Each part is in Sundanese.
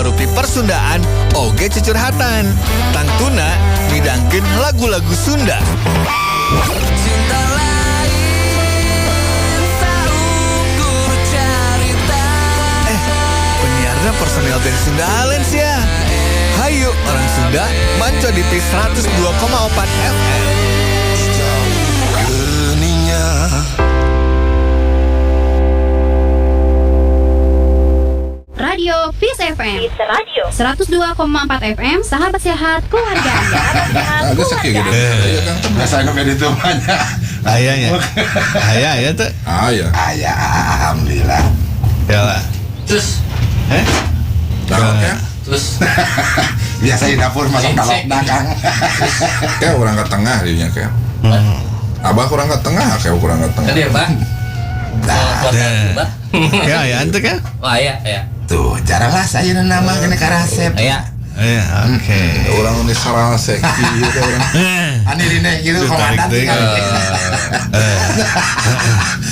Rupi persundaan oge cucurhatan. Tangtuna midangkeun lagu-lagu Sunda. Cinta lain saukur carita. Eh, penyiarnya personel band Sundaland ya. Hayu orang Sunda manco di P 102,4 FM. Geninya. Radio Peace FM. Radio 102,4 FM, sahabat sehat keluarga Anda. Agak sakit gitu. Iya Kang. Biasanya kayak itu banyak. Ayahnya. Ayah ya tuh. Ah ya. Ayah, alhamdulillah. Ya lah. Terus Eh? Nah, ya. terus Biasa di dapur masuk kalau dagang. Kayak orang ke tengah dinya kayak. Abah kurang ke tengah, kayak kurang ke tengah. tadi ya, Pak. Ya. Ya, ya ente kan? Oh, iya, iya. Tuh, jarang lah saya nama kena karasep. Iya. Iya, oke. Orang ini sarasek gitu orang. Ani dine gitu komandan. Tarik deui.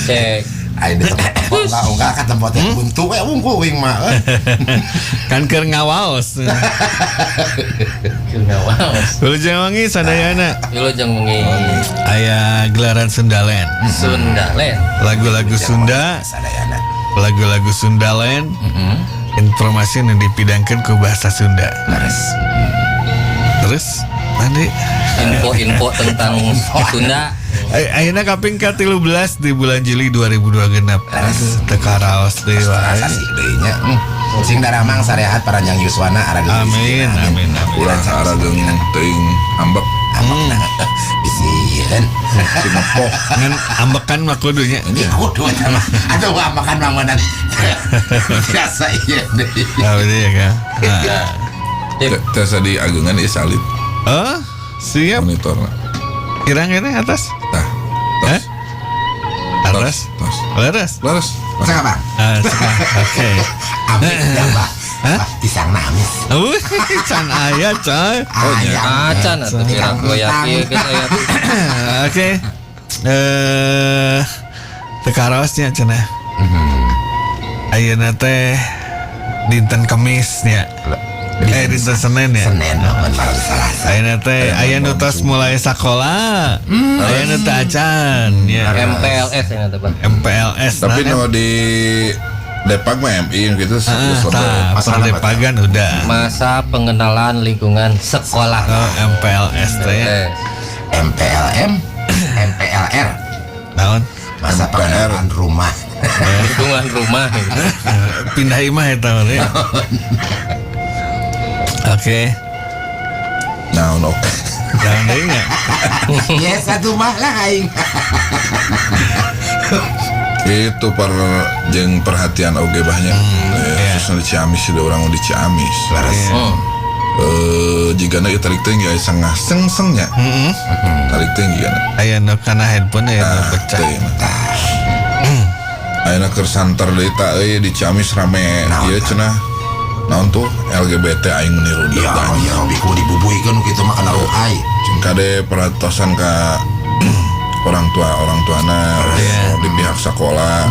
Cek. Ayo di tempat lah, enggak kan tempatnya buntu we unggul wing mah. Kan keur ngawaos. Keur ngawaos. Wilujeng wangi sadayana. Wilujeng wengi. Aya gelaran Sundaland. Sundaland. Lagu-lagu Sunda, Sadayana. lagu-lagu Sundaland. Informasi yang dipidangkan ke bahasa Sunda. Leres. Terus nanti Info-info tentang Sunda. ayeuna kaping ka-13 di bulan Juli 2026. Aduh, teu karaos deui wae. Rasa sih deui nya. Sing daramang sarehat paranjang yuswana arageng. Amin, amin, amin. Urang saarageung teuing ambek Bisieun. si nepoh. Ngan ambekan mah kudunya. Ini kudu eta mah. Aduh makan bangunan. Biasa ieu deui. Nah, itu ya kan. Nah. Teh di agengan ieu salib Oh, siap. monitorna. Kirang ini atas. Tah. Eh? Tos. Atas. Tos. Leres. Leres. Cek apa? Ah, sekarang. Oke. Amis ya, Pak. Hah? Pisang namis. Can aya coy. Oh, nya. Acan atuh kira goyak ieu geus aya. Oke. Teu karaosnya cenah. Ayeuna teh dinten Kemis nya. Dinten Senin ya. Senin malam Selasa. Ayeuna teh aya nu tos mulai sakola. Aya nu teu acan ya. MPLS ini tuh, Pak. MPLS. Tapi nah, no di Depak mah MI gitu tah, Masalah perdepagan udah. Masa pengenalan lingkungan sekolah. Oh, MPLS teh. MPLM, MPLR. Naon? Masa MPR. pengenalan rumah. Lingkungan rumah. Pindah imah eta mah ya. Oke. Nah, oke. Jangan deui nya. Ya satu mah lah aing. Itu per jeung perhatian oge bahnya. Khususnya di Ciamis di orang di Ciamis. Leres. Jigana ieu tarik teh aya sengah seng-sengnya. Tarik teh jigana. Aya nu kana handphone aya nu pecah. Teh. Ayeuna keur santer deui ta euy di Ciamis rame ieu cenah. Naon tuh LGBT aing meni rudet Ya, anjing. ya biku dibubuhikeun kitu mah kana ruai. Jeung kade perhatosan ka orang tuana di pihak sekolah.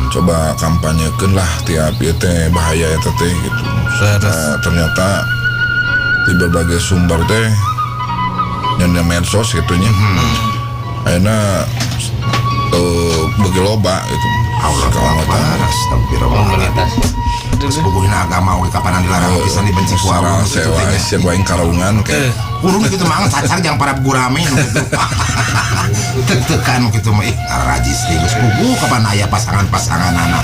Coba kampanyekeun lah tiap ieu teh bahaya eta teh gitu. Nah, ternyata di berbagai sumber teh yang medsos gitu nya. Ayeuna beuki loba gitu. Allah Kalau astagfirullahaladzim. Komunitas. Terus bubuhina agama oge kapanan dilarang pisan dibenci ku Sarang Allah gitu sewa teh nya. siap aing karaungan kayak Kurung gitu mah cacang jang para gurame nu kitu. Tek-tekan nu kitu mah ih rajis teh geus puguh kapan aya pasangan-pasangan anak.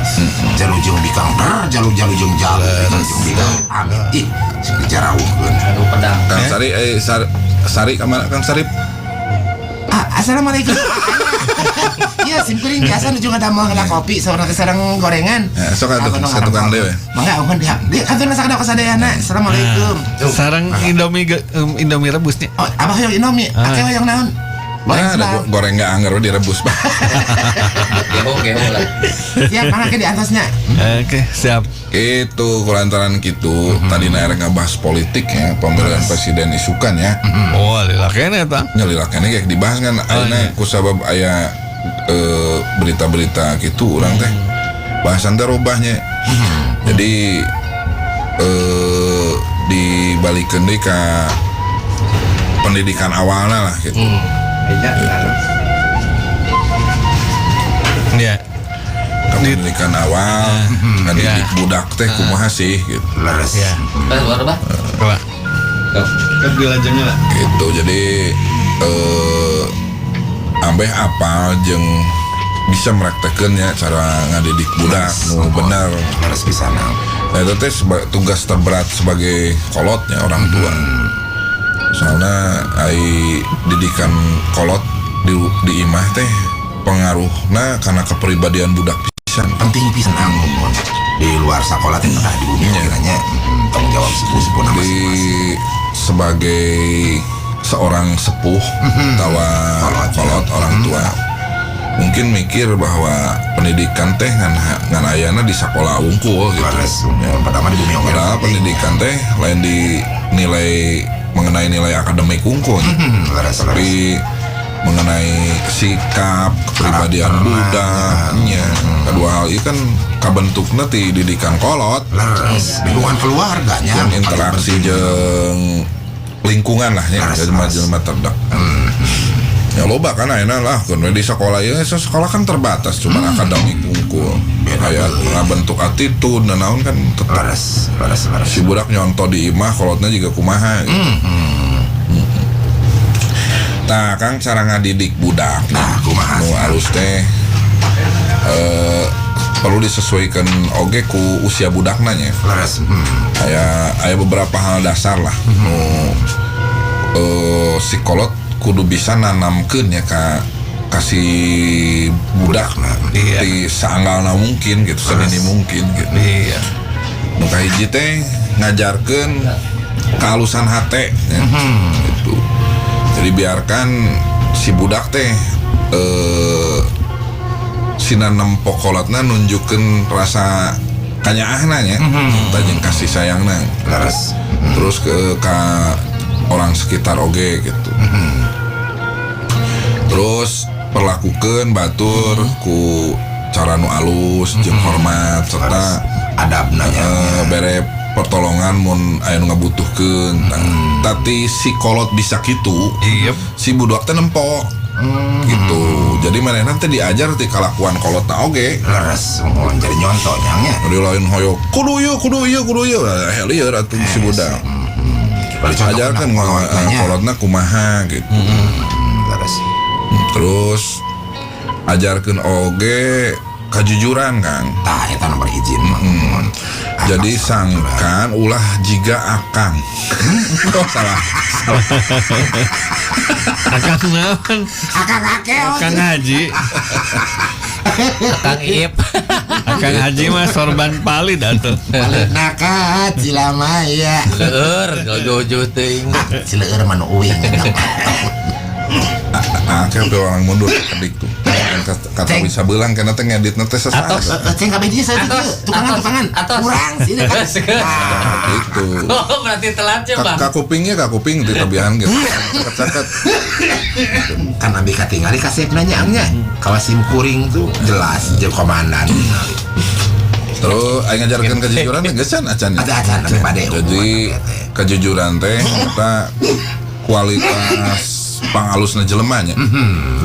Jalu jeung bikang ber jalu-jalu jeung jalu bikang jeung bikang. Amin ih sing dijarauhkeun. Aduh pedang. Kang Sari Sari ka mana Kang Sarip? Ah, assalamualaikum. Iya, sim kuring biasa nuju ngadamel ngada kopi saurang sareng gorengan. Ya, sok atuh, Aku ka tukang deui we. Mangga ampun dia. Dia kantor sakada kasadayana. Assalamualaikum. Sarang Indomie Indomie rebusnya. Oh, abah hoyong Indomie. Ake hoyong naon? Goreng Nah, ada sedang. goreng nggak anggar direbus bah. Geho lah. Siap, mangga ke di atasnya. Oke, siap. Itu kulantaran gitu. Tadi naik ngebahas politik ya, pemilihan presiden isukan ya. Oh, lila kene eta. Nyelila kene kayak dibahas kan ayeuna kusabab aya berita-berita gitu urang teh. Bahasan teh robahnya. Jadi Dibalikeun deui ka pendidikan awalna lah gitu. Iya. Ka pendidikan awal ngadidik budak teh kumaha sih gitu. Leres. Iya. Bah, luar bah. Coba. Kan dilajengnya lah. Gitu. Jadi ambeh apal jeung bisa meraktekeun nya cara ngadidik budak nu bener. Leres pisan. Nah, itu teh tugas terberat sebagai kolotnya orang tua. Soalnya ai didikan kolot di imah teh pengaruhna karena kepribadian budak pisan. Penting pisan amun di luar sekolah teh tah di bumi Iya. kiranya tanggung jawab sepuh-sepuh Di masing-masing. sebagai seorang sepuh tawa Kolot. kolot orang tua mungkin mikir bahwa pendidikan teh ngan ngan ayana di sekolah wungkul gitu. Leres. Pertama di bumi oge. Padahal pendidikan teh lain di nilai mengenai nilai akademik wungkul. Leres, leres. Tapi mengenai sikap kepribadian Karakterna, budaknya kedua hal ini kan kabentukna ti didikan kolot Leres. Lingkungan keluarganya. dan interaksi jeung lingkungan lah ya Leres, jelema-jelema terdekat. Ya loba kan ayeuna lah kun we di sekolah ieu sekolah kan terbatas cuma akademik wungkul. Beda Kayak deui. ngabentuk attitude dan naon kan tetep Leres, leres, leres. si budak nyontoh di imah kolotnya juga kumaha gitu. Nah, Kang cara ngadidik budak. Nah, kumaha Nu sih? alus teh perlu disesuaikan oge ku usia budakna nya. Leres. Aya aya beberapa hal dasar lah. Nu si kolot kudu bisa nanamkeun ya ka kasih budak Iya. di saanggalna mungkin gitu, sedini mungkin gitu. Iya. Nu kahiji teh ngajarkeun kehalusan hate ya. Gitu. Jadi biarkan si budak teh sina nempo kolotna nunjukkeun rasa kanyaahna nya, mm jeung kasih sayangna. Leres. Terus ke ka orang sekitar oge gitu. Terus perlakukeun batur ku cara nu alus jeung hormat serta Adabna nya. Bere pertolongan mun aya nu ngabutuhkeun. Tapi si kolot bisa kitu, Iya. si budak teh nempo. Gitu. Jadi manehna teh diajar ti kalakuan kolotna oge. Leres, mohon jadi nyontoh nya. Jadi lain hoyo kudu ieu kudu ieu kudu ieu helieur atuh si budak. Bari contoh Ajarkan kolotna nya. kolotna kumaha gitu. Leres. Terus ajarkeun oge kajujuran Kang. Tah eta nomor izin mah. Mohon. Jadi sangkan ulah jiga akang. Oh salah. Akang naon? Akang akeh. Akang Haji. Kang Iip. Akang Haji mah sorban palid atuh. Balik ka Cilamaya. Leur, jauh-jauh teuing. Cileur mah nu uing. Akeh pe orang mundur kedik tuh. Kata Ceng. bisa belang karena teh ngeditna teh sesat. Atos. Ceng kabeh dia saya Atos, tukangan atos, tukangan. atos. Kurang sih kan. Ah, Gitu. Oh, berarti telat ya, Bang. Ka kupingnya ka kuping di tabihan gitu. Caket-caket. Kan abi katingali kasep nanya nya. Kawasim kuring tuh jelas jeung komandan. Terus aing ngajarkeun kejujuran teh geus can acan. Ada acan abi bade. Jadi kejujuran teh eta kualitas pangalusna jelema nya.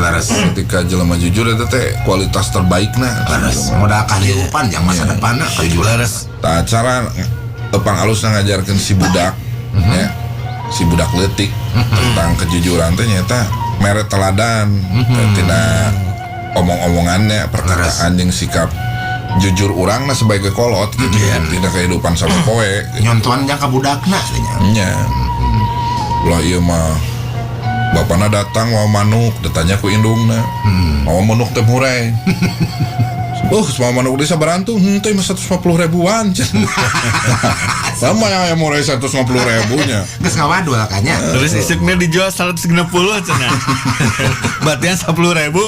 Leres. Ketika jelema jujur eta teh kualitas terbaikna. Leres. Modal kahirupan yang masa depan kejujuran. Leres. Tah cara pangalusna ngajarkeun si budak ya. Si budak leutik tentang kejujuran teh nyata mere teladan tina omong-omongannya perkataan jeung sikap jujur urangna sebagai kolot gitu tina kehidupan sama poe gitu. Nyontohan jang ka budakna teh nya. Nya. Ulah ieu mah bapana datang mau manuk ditanya ku indungna. Mau manuk teh murai. Semua manuk desa berantung, teh mah 150 ribuan. Sama yang murai 150 ribunya. Geus ngawadul kanya. Terus isuknya dijual 160 cenah. Batian 10 ribu.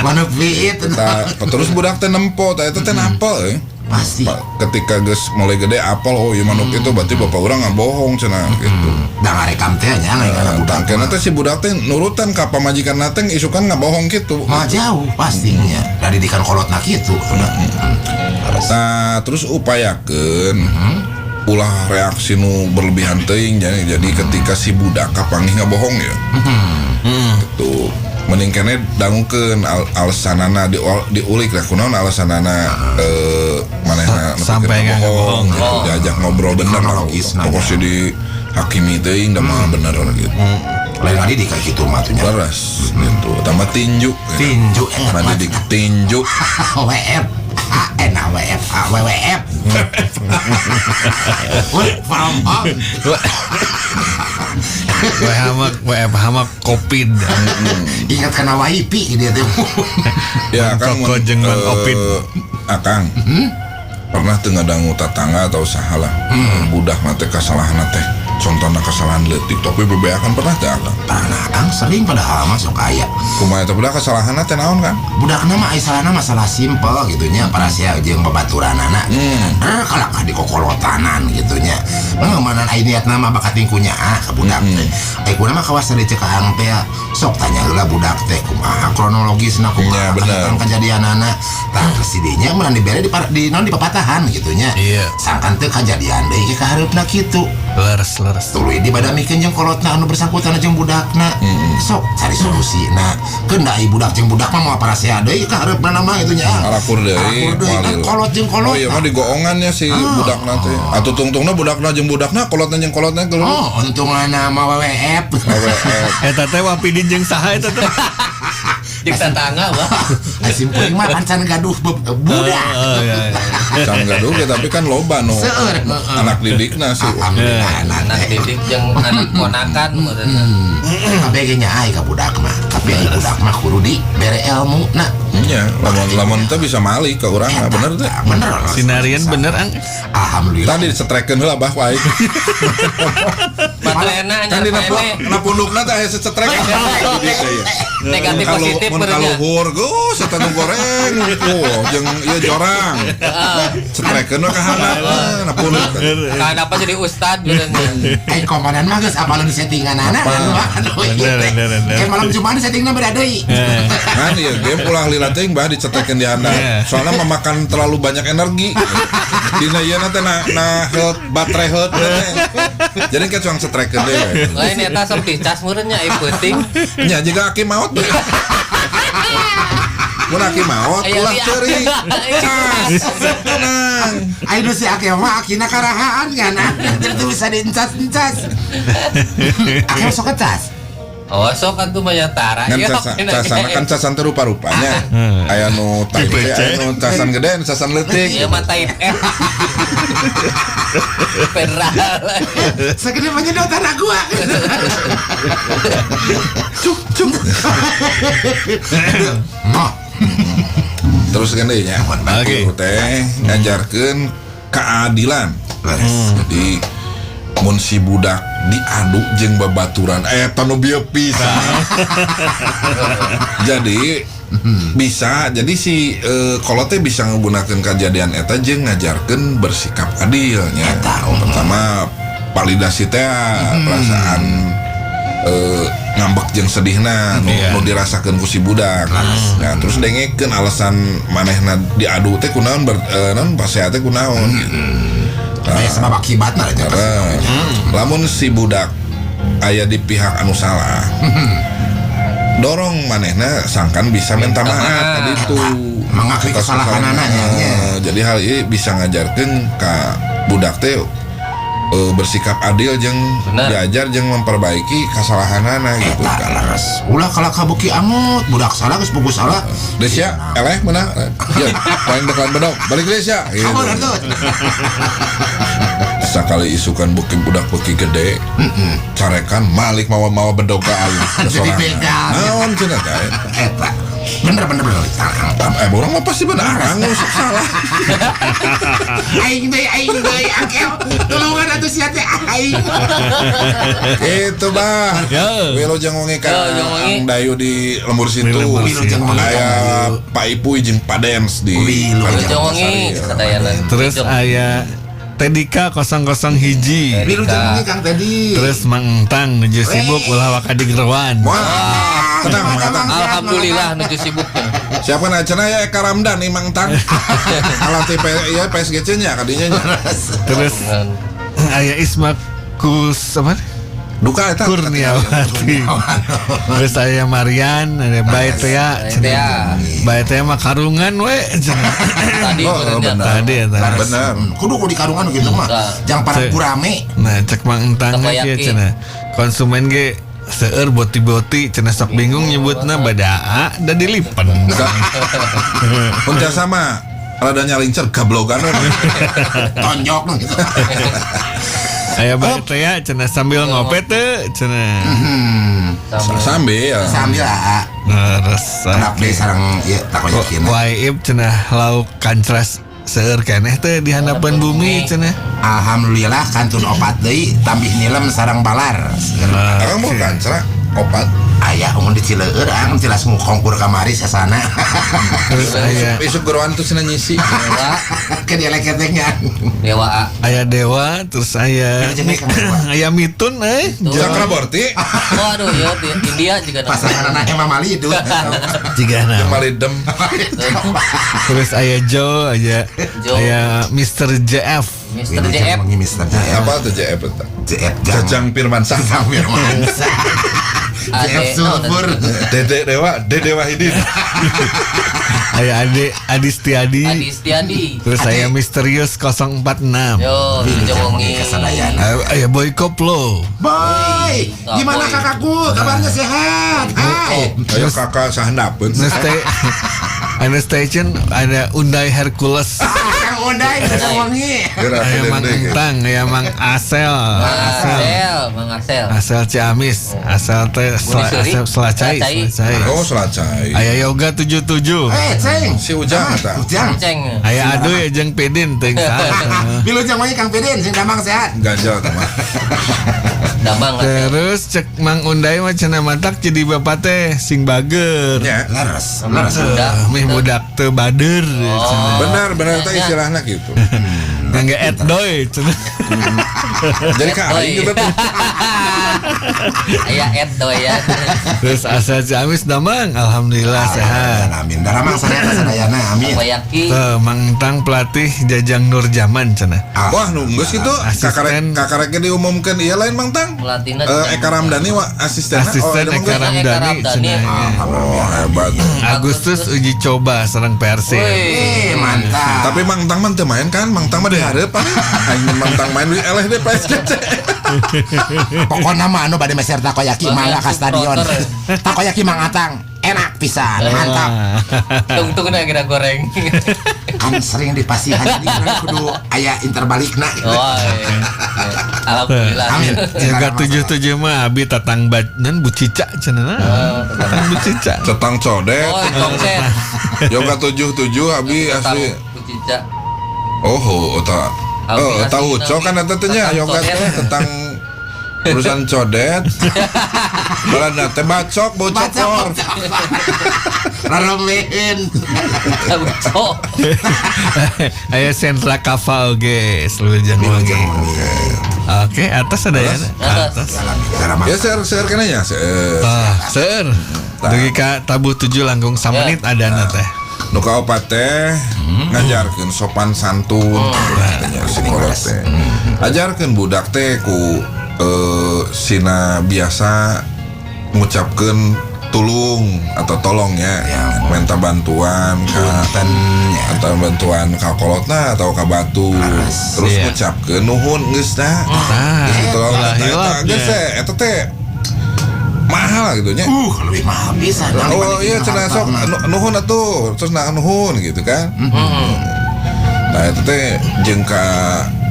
Manuk piit. Ta, terus budak teh nempo, tah eta teh napel eh. Pasti. Ketika geus mulai gede apel oh ieu manuk itu berarti bapak urang ngabohong cenah gitu. Da ngarekam teh nya ngarekam budak. Tangkena teh si budak teh nurutan ka pamajikan teh isukan ngabohong gitu. Mah jauh pastinya. Dari didikan kolotna kitu. Nah, terus upayakeun Ulah reaksi nu berlebihan teuing jadi ketika si budak kapanggih ngabohong ya. Gitu. Mending keneh dangukeun alasanana diulik lah kunaon alasanana manehna nepi Sampai keur ngabohong. gitu. Diajak ngobrol bener lah. Kronologis nanya. Pokoknya dihakimi teuing da mah bener gitu. Lain lagi di kayak gitu mah tuh nya. Leres gitu. Tambah tinju. Tinju eh Mandi di tinju. WF H N A WF A WWF. Work from home. WFH mah Covid. Ingat kana WIP dia teh. Ya Akang Koko mun, jeung Mang Opit. Akang. Pernah teu ngadangu tatangga atau saha lah. Budak mah teh kasalahan teh. Contohna kesalahan leutik tapi bebeakan pernah teh Akang. Pernah Akang sering padahal mah sok aya. Kumaha eta budak kesalahan teh naon kan? Budakna mah ai salahna masalah simpel gitu nya para sia jeung babaturanana. Kalakah di kokolotanan gitu nya. Mana ai niatna mah bakat tingkunya ah ka budak teh. Ai kuna mah kawas dari ceuk Akang teh sok tanya heula budak teh kumaha kronologisna kumaha Ya, bener. tentang kejadianana. Tah presidennya mah dibere di naon di papatahan gitu nya. Iya. Sangkan teu kajadian deui ke kahareupna kitu. Leres leres. Tuluy dibadamikeun jeung kolotna anu bersangkutan jeung budakna. Sok cari solusina. Keun da ai budak jeung budak mah moal parasea deui ka hareupna mah kitu nya. Alakur deui, Alakur deui. Kan moal kolot jeung kolot. Oh iya mah digoongan nya si budakna teh. Atuh tungtungna budakna jeung budakna, kolotna jeung kolotna geuleuh. Oh, untungna mah WWF. WWF. Eta teh wapidin jeung saha eta teh? Jeung tatangga bah. Ai simpuling mah pancan gaduh budak. Oh iya. Iya. Can gaduh ge, tapi kan loba nu Seueur. anak didikna sih. Alhamdulillah Anak teh. didik jeung anak ponakan meureun. Kabeh ge nya ai ka budak mah. Tapi ai budak mah kudu di bere ilmu na. Nya, lamun lamun teh bisa mali ke urang mah bener teh. Bener. Sinarian bener ang. Alhamdulillah. Tadi disetrekeun heula bah ku aing. Baterena Kan anyar dina paene. na pundukna teh aya secetrek. Negatif positif mun meureun nya. kaluhur geus eta nu goreng. Oh, jeung ieu jorang. Cetrekeun we ka handap na punduk. Kenapa jadi ustad meureun nya. Ai komandan mah geus apalun settinganana. Aduh, Bener, bener, bener. Kayak malam Jumat settingna beda deui. Kan ieu game ulah lila teuing bah dicetekeun di handap. Iya. Soalnya memakan terlalu banyak energi. Dina ieu na teh na health baterai health teh. Jadi kan cuang cetrekeun deui we. Lain eta sok dicas meureun nya ai peuting. Nya jiga aki maot. Mun aki maot Aya ulah liat. ceurik. Cas. Tenang. Ayo nu si Akil mah akina karahaan kan. Jadi tuh bisa diencas-encas. Akil sok ngecas. Oh, sok atuh mah nya tara. Ngan Iya, casan, kan casan teh rupa-rupanya. Aya nu type Tipe C, C. aya nu casan gede, anu casan leutik. Iya mah type F. Federal. Segede penyedotan gua. Cuk cuk. Noh, Terus kan deui nya. Oke. Guru teh ngajarkeun keadilan. Jadi mun si budak diadu jeung babaturan eta nu bieu pisan. Jadi bisa jadi si kolot teh bisa menggunakan kejadian eta jeung ngajarkeun bersikap adil nya. Eta, Pertama validasi teh perasaan ngambek jeung sedihna nu, Iya. nu dirasakeun ku si budak. Nah, terus dengekeun alasan manehna diadu teh kunaon naon pasea teh kunaon gitu. aya sebab akibatna aja. Nah, lamun si budak aya di pihak anu salah, dorong manehna sangkan bisa minta maaf maaf. tadi itu Mengakui Atas kesalahan anaknya, nya. Jadi hal ini bisa ngajarkeun ka budak teh bersikap adil jeung Bener. diajar jeung memperbaiki kesalahanana gitu Eta kan. leres. Ulah kalah kabuki angut, budak salah geus buku salah. Desya, eleh mana? Ya, paling bakalan bedok. Balik Desya. Gitu. Kabur atuh. Sakali isukan beuki budak beuki gede, carekan malik mawa-mawa bedog ka aing. Jadi begal. Naon cenah teh? Eta. Bener bener bener. Orang mah pasti bener, orang sok salah. Aing deui Akil. Tulungan atuh sia teh aing. Itu bah. Yo. Wilujeng wengi ka Yo, jeung wengi. Ang Dayu di lembur situ. Di lembur Wilujeng wengi, Kang Aya Dayu. Pak Ipuy jeung Pak Dens di Wilujeng Wilujeng wengi sadayana. Terus aya Tedika 00 hiji. Wilujeng wengi Kang Teddy. Terus Mang Entang nuju sibuk ulah waka digeroan. Wah, tenang, Mang tenang. Entang. Alhamdulillah nuju sibuknya. Siapa na cenah ya Eka Ramdan nih Mang Tang. Alat ya PSG-nya kadinya nya. Terus Aya Isma Kus apa? Duka eta. Kurniawati. Terus aya Marian, ada Bae Tea. Tea. Bae Tea mah karungan we cenah. Tadi Oh, benernya. benar. Tadi eta. Benar. Kudu kudu di karungan gitu mah. Nah. Jang para Cek. gurame. Nah, cek Mang Entang ge Takoyaki. cenah. Konsumen ge seueur boti-boti cenah sok bingung nyebutna bada da dilipen. Mun jasa mah rada nyalincer gablogan we. Tonjok nu gitu. Aya Bae Tea cenah sambil ngope teu cenah. Sambil ya. Sambil ah. Terus Kenap deui sareng ieu takoyaki. Waib cenah lauk kancras seueur keneh teh di handapeun bumi cenah. Alhamdulillah kantun opat deui tambih nilem sareng balar. Akang mau kancra opat. Aya ungun di Cileueur ang jelas ngukongkur kamari sasana. Terus aya Isuk geroan tuh cenah nyisi. Dewa, Ke dia leketeknya. Dewa A. aya dewa terus aya Jeung Kang Dewa. aya mitun eh Cakraborti Oh, aduh ya di India juga nama. Pasangan anak Emma Mali itu. jigana. malidem. Terus aya Joe aya Joe. aya Mr. JF. Mr. JF. Mr. JF. Apa tuh JF eta? JF Jang. Jajang Firmansyah. Jajang Firmansyah. JF Ade, Sulfur. Dede Dewa, Dede Wahidin. Aya Ade Adistiadi. Adi Setiadi. Terus aya Misterius 046. Yo, Wilujeng Wengi. Kasadayana. Aya Boy Koplo. Boy, gimana Boy. kakakku? Kabarnya sehat? Hai. Ayo kakak sahandapeun. Anu anu station ada Undai Hercules. Ah, Kang Undai Wilujeng Wengi. Aya Mang Entang, aya Mang Asel. Asel. Asel, Mang Asel. Asel Ciamis, Asel teh Bunisuri. Asel Selacai, Selacai. Selacai. Oh, selacai. Aya Yoga 77. Eh, Ceng. Si Ujang eta. Ujang. Ceng. Aya Aduy jeung Pidin teuing saha. Wilujeng Wengi Kang Pidin, sing damang sehat. Ganjal eta mah. Damang Asel. Terus cek Mang Undai mah cenah matak jadi bapak teh sing bager. Ya. Leres, leres. Budak. Mih budak teu bader cenah. Benar, benar eta istilahna gitu. Ngangge etdoy cenah. Jadi ka aing gitu tuh. Aya Edo ya. Terus Asel Ciamis damang alhamdulillah sehat. Amin. Daramang sadayana sadayana, amin. Takoyaki. Tuh, Mang Entang pelatih Jajang Nurjaman cenah. Wah, nu geus kitu Asisten. kakarek kakarek diumumkeun ieu lain Mang Tang. Pelatihna Eka Ramdhani wa asistenna. Asisten Oh, Eka eta mah Ramdhani Eka Ramdhani. cenah. Oh, hebat. Agustus uji coba serang Persib. Wih. Eh, mantap. Tapi Mang Tang mah teu main kan? Mang Tang mah dihareup paling. Aing Mang Tang main we eleh deh PSGC. Pokokna mah anu bade meser takoyaki mangga ka stadion. Supporter. Takoyaki Mang Atang enak pisan, mantap. Tungtungna kira goreng. Kan sering dipasihan jadi urang kudu aya interbalikna. Oh, iya. Alhamdulillah. Amin. Jaga 77 mah abi tatang nan bucica cenah. Tatang bucica. Cetang codet. Oh, tongset. Yoga 77 abi asli. Kucica. Oh, oh, ta. Abi Oh, asli tahu nabi. cok kan eta teh nya Tentang yoga codet. teh tentang urusan codet. Balanda teh bacok bau cokor. Raromeun. Cok. Aya sentra kava oge Wilujeng Wengi. Oke, atas ada ya. Atas. Daramang. Ya ser ser kena nya. Ser. Ah, seur. Dugi ka tabuh 7 langkung samenit adana teh. Nu kaopat teh ngajarkeun sopan santun katanya si kolot teh. Ajarkeun budak teh ku sina biasa ngucapkeun tulung atau tolong ya, minta bantuan ka Punten ya. atau bantuan ka kolotna atau ka batu terus Iya. ngucapkeun nuhun geus dah Tah, gitu ulah eta hilap geus nya. teh eta teh mahal gitu nya. Lebih mahal pisan. Oh iya cenah sok nuhun atuh terus nah nuhun gitu kan. Nah itu teh jeung ka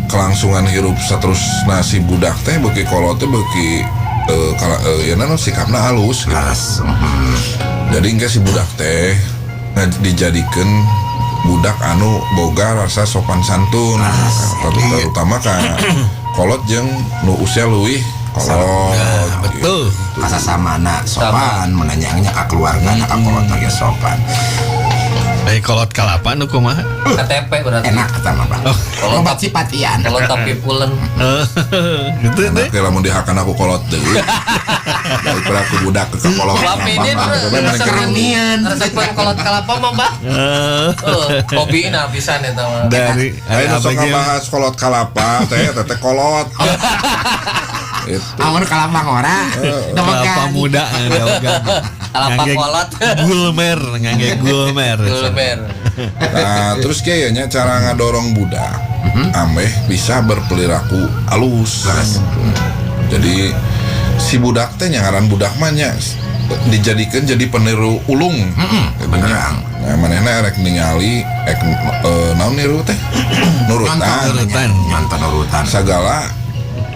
kelangsungan hirup saterusna si budak teh beuki kolot teh beuki kala ieu na sikapna halus gitu. Leres. Jadi engke si budak teh dijadikeun budak anu boga rasa sopan santun terutama ka kolot jeung nu usia leuwih kolot. Betul. Kasasamana sopan menanyangnya ka keluarga ka kolot ge sopan. Kolot kalapa nu kumaha? KTP berarti. Enak kata mah, Bang. Kolot Obat sipatian. Kolot tapi pulen. Gitu deh. Enak lamun dihakan aku kolot deui. Daripada aku budak ke kolot. Bapak ini resepan kolot kalapa mah, Bah. Hobi na pisan eta mah. Dari ayo sok ngabahas kolot kalapa teh teh kolot. Itu. Amun kalapa ngora. Kelapa muda kalapa kolot. Gulmer, ngangge gulmer. Gulmer. Nah, terus kayaknya cara ngadorong budak ameh bisa berperilaku alus. Jadi si budak teh ngaran budak mah nya dijadikan jadi peniru ulung. Benerang. Nah, manehna rek ningali rek naon niru teh? Nurutan. Nyonton nurutan. Sagala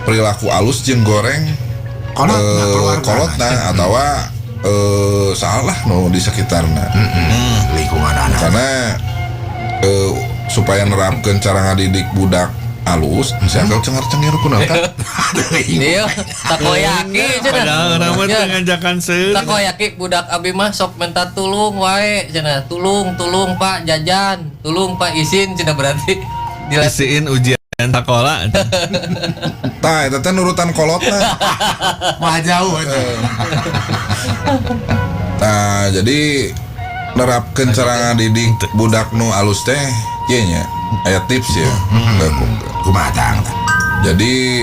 perilaku alus jeung goreng kolotna atawa salah nu di sekitarna. Lingkungan anak. Karena supaya nerapkeun cara ngadidik budak alus, si akal cengar-cengir kunaon kan? Iya, takoyaki cenah. Padahal urang mah teu ngajakan seuri. Takoyaki budak abi mah sok minta tulung wae cenah. Tulung, tulung Pak jajan, tulung Pak izin cenah berarti diisiin ujian sekolah. Tah eta teh nurutan kolotna. Wah jauh itu. Nah, jadi nerapkeun cara ngadidik budak nu alus teh kieu nya. Aya tips ya. Kumaha tang? Jadi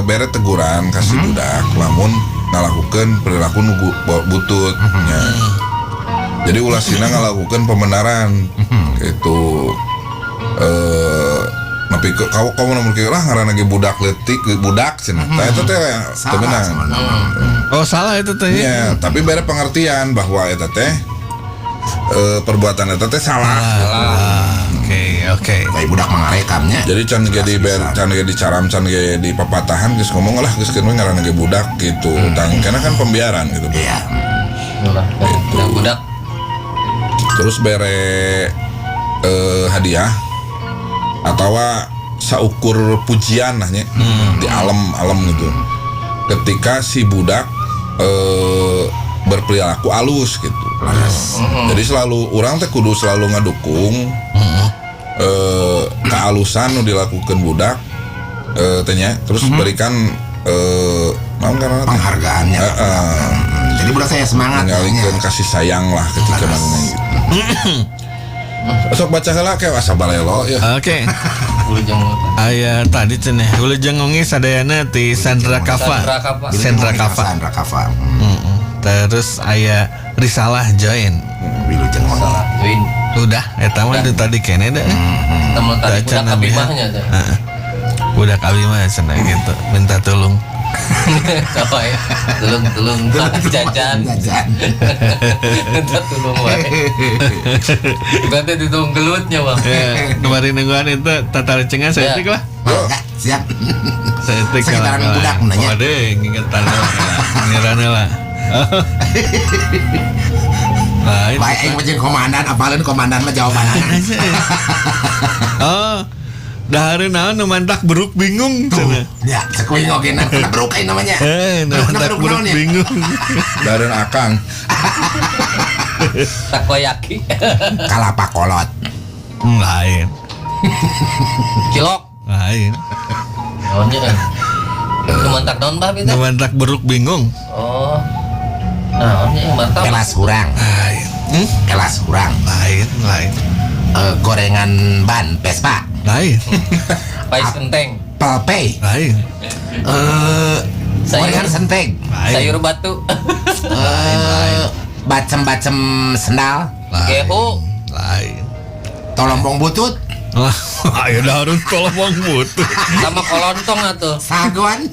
bere teguran kasih budak lamun ngalakukeun perilaku nu butut nya. Jadi ulah sina ngalakukeun pembenaran gitu. Tapi kau nomor kieu lah ngaranna ge budak leutik budak cenah. Tah eta teh teu beunang. Oh salah itu teh. Iya, tapi bere pengertian bahwa eta teh perbuatan eta teh salah. Oke. Tapi budak mangarekamnya. Jadi can ge di can ge dicaram can ge di papatahan geus ngomong lah geus keun we ngaranna ge budak gitu. Tang karena kan pembiaran gitu. Iya. Gitu. Budak. Terus bere hadiah atau saukur pujian lah nya di alam-alam gitu. Ketika si budak berperilaku alus gitu. Jadi selalu orang teh kudu selalu ngadukung kealusan nu dilakukan budak teh nya. Terus berikan naon karena penghargaannya. Jadi budak saya semangat ngalihkeun kasih sayang lah ketika mana gitu. Sok baca heula ke asa balelo ya. Oke. Aya tadi cenah wilujeng wengi sadayana ti Sandra Kafa. Sandra Kafa. Sandra Kafa. Terus aya Risalah join. Wilujeng wengi. Join. Udah eta mah tadi kene da. Temen tadi budak abi mah nya teh. Heeh. Budak abi mah cenah gitu minta tolong. Apa ya? Tulung-tulung jajan. Minta tulung wae. Ganti ditulung gelutnya, Bang. Ya, kemarin nungguan itu tata recengan saya tik lah. Siap. Saya tik sekitaran budak nanya. Waduh, ngingetan ngiran lah. Baik, aing mah jeung komandan, apaleun komandan mah jawabanana. Oh. Dahareun naon nu mantak beruk bingung cenah. Ya, cek kuing oge na beruk aing namanya. Nu mantak beruk bingung. Dahareun akang. Takoyaki. Kalapa kolot. Lain. Cilok. Lain. Naonnya kan. Nu mantak naon bah kita? Nu mantak beruk bingung. Oh. Naonnya yang mantak? Kelas hurang. Lain. Kelas hurang. Lain, lain. Gorengan ban Vespa. Lain. Pais kenteng. Pelpe. Lain. Gorengan senteng. Sayur batu. Bacem-bacem sendal. Gehu. Lain. Tolombong butut. Ayo dah harus tolombong butut. Sama kolontong atuh. Saguan.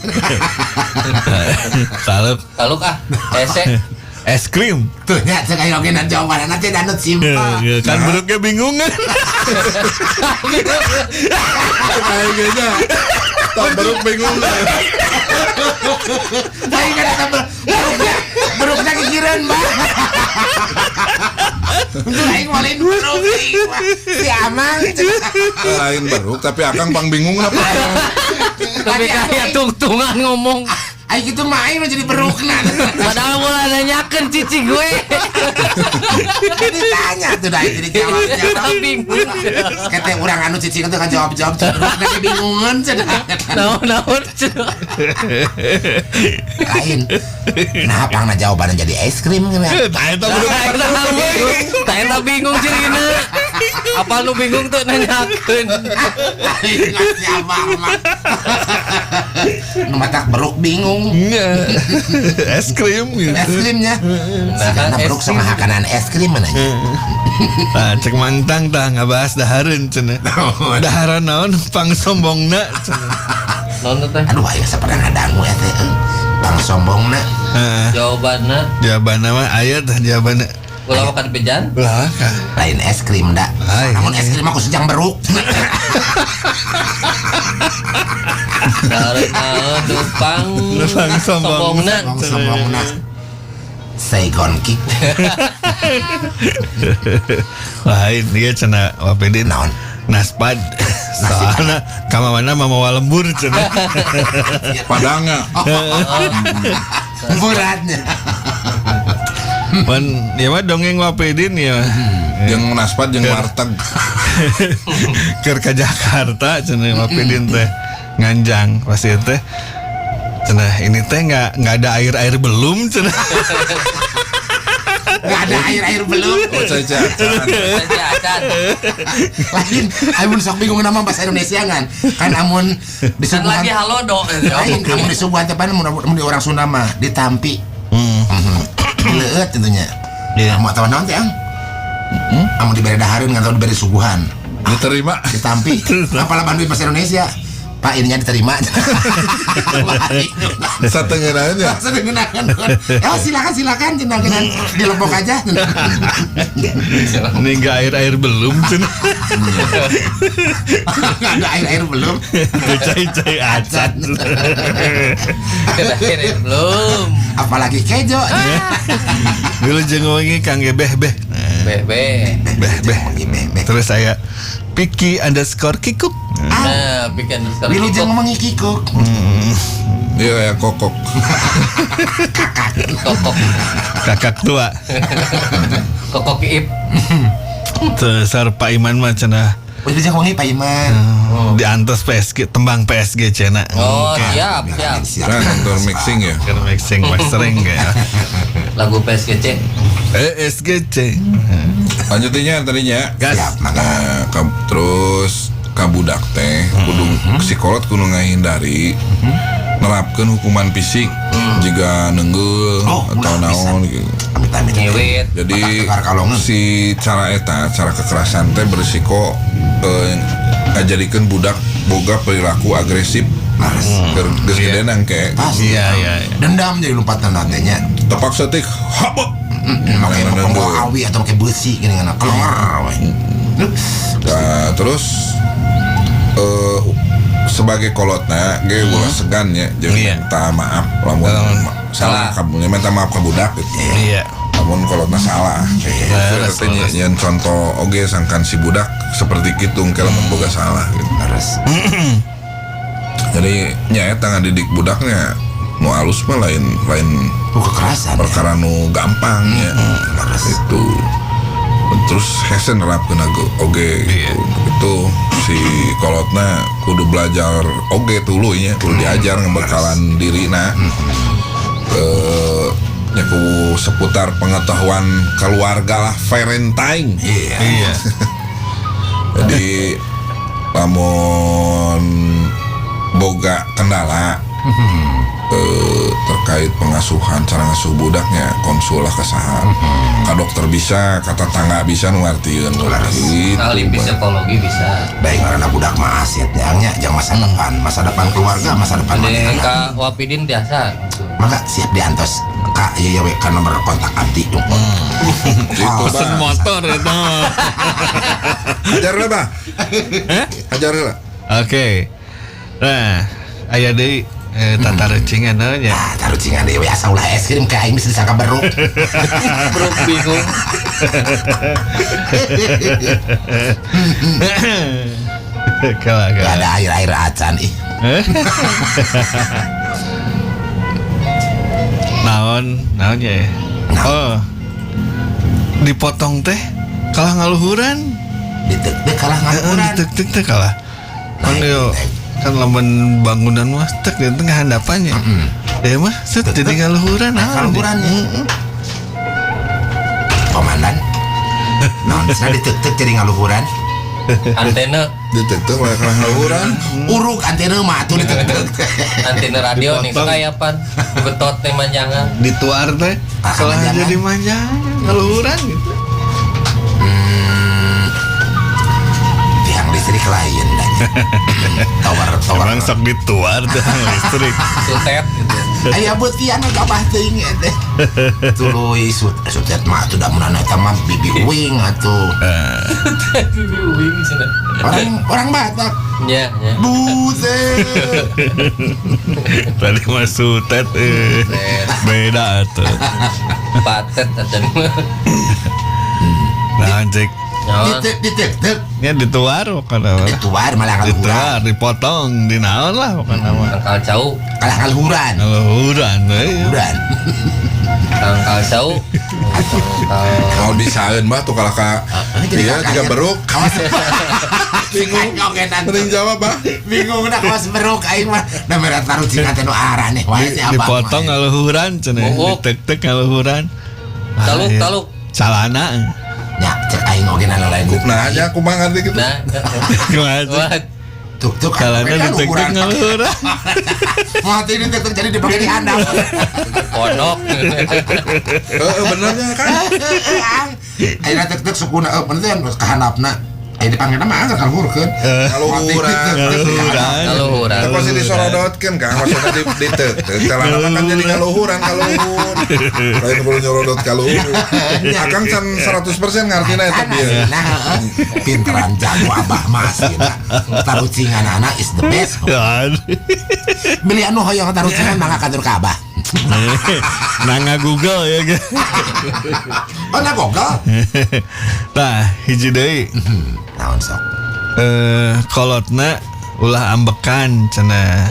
Taluk. Taluk ah. Ese. Es krim. Tuh nya cek ayo oge nan jawaban nanti danut simpel. Kan beruknya bingungan. Kayaknya tak beruk bingung. Tapi kan eta beruknya kikireun, Bang. Untuk aing malin beruk si Amang. Lain beruk tapi akang pang bingung apa. Tapi kayak tungtungan ngomong. Aing kitu mah aing nu jadi berukna. Padahal mulai nanyakeun cici gue. Ditanya tuh dah jadi jawab. Bingung. Kete urang anu cicing teh kan jawab-jawab berukna ge bingungan cenah. Naon-naon. Lain. Nah, pangna jawabanna jadi es krim cenah. Tah eta kudu Tah eta bingung cirina. Apa lu bingung tuh nanyakeun? Aing siapa mah. Nu matak beruk bingung. Nya. Es krim gitu. Es krimnya. Sigana beruk sok ngahakanan es krim mana nya. Nah, cek mantang tah ngabahas dahareun cenah. Daharan naon pangsombongna cenah. Naon teh? Aduh aing sapernah ngadangu eta euy. Pang sombongna. Heeh. Jawabanna Jawabanna mah aya tah jawabanna. ulah makan bejan. Ulah kah. Lain es krim da. Lain. Namun es krim aku sejang beruk. Dahareun naon lupang Lupang sombong. sombongna. Pang sombongna. Saigon kick. Lain dia cenah Wapidin. Naon? Naspad. Soalna ka mana mamawa lembur cenah. Padangnya. Beratnya. Pan ya mah dongeng Wapidin ya. Jeung naspad jeung warteg. Keur ka Jakarta cenah Wapidin teh nganjang pasti teh. Cenah ini teh enggak ada air-air belum cenah. Enggak ada air-air belum. Oh, caca. Saja acan. Lain amun sok bingung nama bahasa Indonesia kan. Kan amun Kan disuguhan lagi halo do. lain amun disuguhan teh pan mun di orang Sunda mah ditampi. Dileueut tentunya. Iya. Mau tahu naon teh, Ang? Amun dibere dahareun ngan tau dibere suguhan. Diterima. Ditampi. Apalah bantu bahasa Indonesia. Pak ininya diterima. Satengeunanya. Sedengenakan. Oh silakan silakan cenah cenah di Lombok aja. Ini enggak air-air belum cenah. Enggak ada air-air belum. Cai-cai acan. Akhirnya belum. Apalagi kejo. Dulu jeung wengi kangge beh-beh. Be be. Beh-beh. Beh-beh. Terus saya Piki underscore kikuk. Nah, bikin sekali. Wilujeng wengi kikuk. Iya kayak kokok. Kokok. Kakak tua. Kokok iip. Terus Pak Iman mah cenah Wilujeng wengi Pak Iman. diantos PSG tembang PSG cenah. Oh, Oke. siap, siap. Siap. Nah, nonton mixing ya. Keur mixing mastering kayak. Lagu PSGC. ESGC. Lanjutinnya tadinya. Gas. Siap, mangga. Nah, terus kabudak teh kudu psikolog kudu ngahindari nerapkeun hukuman fisik jika nenggel Oh, atau ulah naon gitu. Amit amit. Ngewit. Jadi Otak tegar kalongan. si cara eta, cara kekerasan teh berisiko ngajadikeun budak boga perilaku agresif. Laras. Keur geus gede nangke. Pasti. Iya, iya, iya. Dendam jadi lompatan nantinya. Tepak setik habok. Pakai Nenggel. awi atau pakai besi gini kan. Keluar we. Nah, terus sebagai kolotna ge ulah segan nya jeung Iya. minta maaf lamun salah kamu minta maaf ka budak gitu. Iya. Lamun kolotna salah. Leres, Itu teh nyeun contoh oge sangkan si budak seperti kitu engke lamun boga salah gitu. Laras. Jadi nya eta ngadidik budaknya nu alus mah lain lain Oh, kekerasan. perkara nu gampang ya. Leres. Itu terus hese nerapkeun oge gitu. Itu si kolotna kudu belajar oge tuluy nya kudu diajar ngebekalan dirina nya ku seputar pengetahuan keluarga lah parenting. Iya. Iya. Jadi lamun boga kendala terkait pengasuhan cara ngasuh budaknya konsul lah ke saha. Ka dokter bisa, ka tetangga bisa nu ngartieun gitu. Ahli psikologi bisa. Baik karena budak mah asetnya nya jangan masa depan, masa depan keluarga, masa depan Ada manehna. Kak Wapidin biasa. Maka siap diantos Kak iya we ka nomor kontak abdi. Gitu, Pesen Bah. motor itu. Ajar lah, Bah. Ajar lah. Oke. Nah, aya deui tata recingan nya. Ah, taruh cingan deui we asa ulah es krim ka aing bisa disangka beruk. Bro bingung. Kalah Gak kalah. ada air-air acan ih. Naon, naon ya? Oh. Dipotong teh kalah ngaluhuran. Ditek-tek kalah ngaluhuran. Ditek-tek teh kalah. Kan yo kan lamun bangunan mah tek di tengah handapannya. Ya mah set jadi ngaluhuran. Ngaluhuran ya. Komandan. Naon cenah ditek-tek jadi ngaluhuran? Antena Ditek-tek lah kalah ngaluhuran. Uruk antena mah atuh ditek-tek. Antena radio nih kayak apa? Betot teh manjangan. Dituar teh kalah jadi manjangan ngaluhuran gitu. Tiang listrik lain dah. Tower. Emang sok dituar tiang listrik. Sutet gitu. Aya beutian gabah teuing teh. Tuluy sutet mah atuh da mun eta mah bibi uing atuh. Bibi uing cenah. Orang Batak. Nya, nya. Buset. Tadi mah sutet beda atuh. Patet atuh. Nah, cek. Ditek-tek. Ya dituar pokokna. Dituar malah ngaluhuran. Dituar, dipotong, dinaon lah pokokna mah. Tangkal cau. Kalah ngaluhuran. Ngaluhuran euy. Tangkal cau. Kalau disaeun mah tuh kalah ka. Iya, tiga beruk. Bingung. Mending jawab, Bah. Bingung dah kawas beruk aing mah. Da mere tarucingan teh nu araneh wae si abah. Dipotong ngaluhuran cenah. Ditek-tek ngaluhuran. Taluk, taluk. Calana. Ya, cek aing oge na lain. Nah, nya kumaha ngarti kitu. Nah, kumaha tuk-tuk calana ditek-tek ngaluhuran. Moal teh ditek-tek jadi dipake di handap. Pondok. Heeh, benernya kan. Ayeuna tek-tek sukuna bener teh ka handapna. Aya dipanggilna mah anggar kaluhurkeun. Kaluhuran. Kaluhuran. Teu pasti disorodotkeun Kang, maksudna ditek-tek. Calana mah kan jadi kaluhuran kaluhur. Lain kudu nyorodot kaluhur. Akang can 100% ngartina eta bieu. Nah, pinteran jago abah mah asina. Tarucingan anak is the best. Beli anu hoyong tarucingan mangga katur ka abah. Nanga Google ya ge. Oh, na Google. Tah, hiji deui. Naon sok? Kolotna ulah ambekan cenah.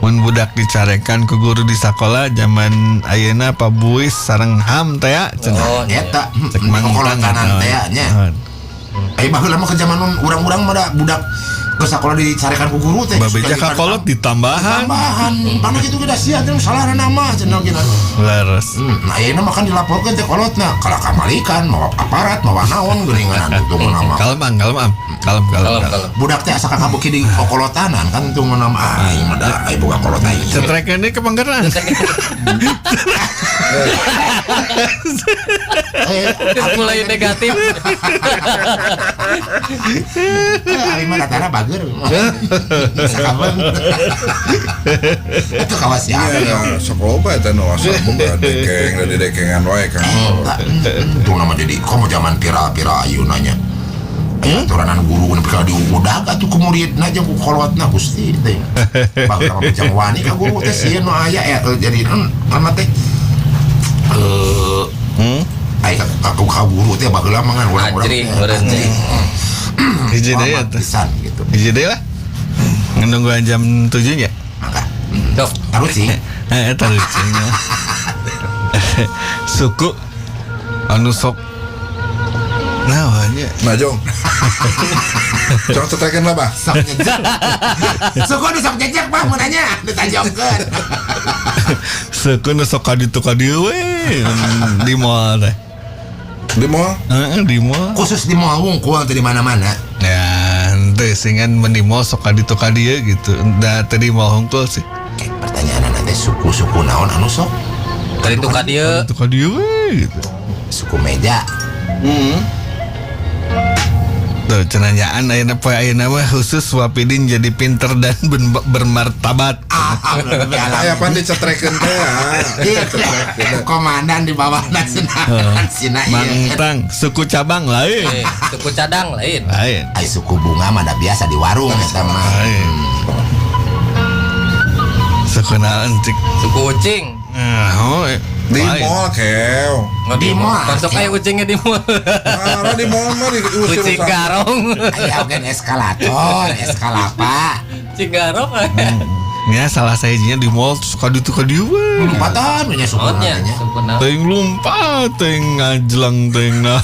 Mun budak dicarekan ku guru di sakola zaman ayeuna pabuis sareng ham teh cenah. Oh, eta cek Mang kolotanan teh nya. Aya baheula mah ke zaman urang-urang mah da budak ke sakola dicarekan ku guru teh. Babeja ka kolot ditambahan. Tambahan. Mana kitu ge da sia teh salah nama cenah kitu. Leres. Nah ayeuna mah kan dilaporkeun teh kolotna kalah kamalikan mawa aparat mawa naon geuningan atuh nama. Kalem ang, kalem am. Kalem kalem. Budak teh asa kakabeuki di kokolotanan kan teu nama aing mah da aing boga kolot aing. Cetrekeun deui ke panggeran. Mulai negatif. Aing mah datana bager. Sakabeung. Itu kawas ya. Iya, sok loba eta nu asa boga dekeng da didekengan wae Kang. Itu nama jadi komo zaman viral-viral ayeuna nya. Aturanan guru nepi ka diudag atuh ku muridna jeung ku kolotna Gusti teh. Baheula mah jang wani ka guru teh sieun nu aya jadi mah teh aya ka guru teh baheula mah ngan urang-urang. Ajring meureun teh. Hiji deui atuh. Pisan gitu. Hiji deui lah. Nungguan jam 7 nya. Mangga. Sok. Tarucing. Heeh, tarucing. Suku anu sok naonnya. Nah, Jong. Jong cetrekeun lah, Bah. Sok jejak. Suku nu sok jejak, Bah, mun nanya ditajongkeun. Suku nu sok ka ditu ka dieu we di mall teh. Di mall? Heeh, di mall. Khusus di mall wungkul teh di mana-mana. Ya, henteu singan mun di mall sok ka ditu ka dieu gitu. Da teh di mall hungkul sih. Pertanyaan teh suku-suku naon anu sok? Ka ditu ka dieu. Ditu ka dieu we gitu. Suku meja. Tuh cenanyaan ayeuna poe ayeuna mah khusus Wapidin jadi pinter dan bermartabat. Aya pan dicetrekeun teh. Iya, komandan di bawah sina Mang Tang, suku cabang lain. Suku cadang lain. Lain. Ai suku bunga mah da biasa di warung eta mah. Lain. Suku naon cik? Suku ucing. Oh, di mall kew. Di mall. Masuk aya ucingnya di mall. Nah, di mall mah diusir. Ucing garong. Aya oge eskalator, eskalapa. Ucing garong. Ya salah sajinya di mall suka ditu ka dieu we. Lompatan we nya suku Naonnya, nya. suku naon. Teuing lompat, teuing ngajleng, teuing nah.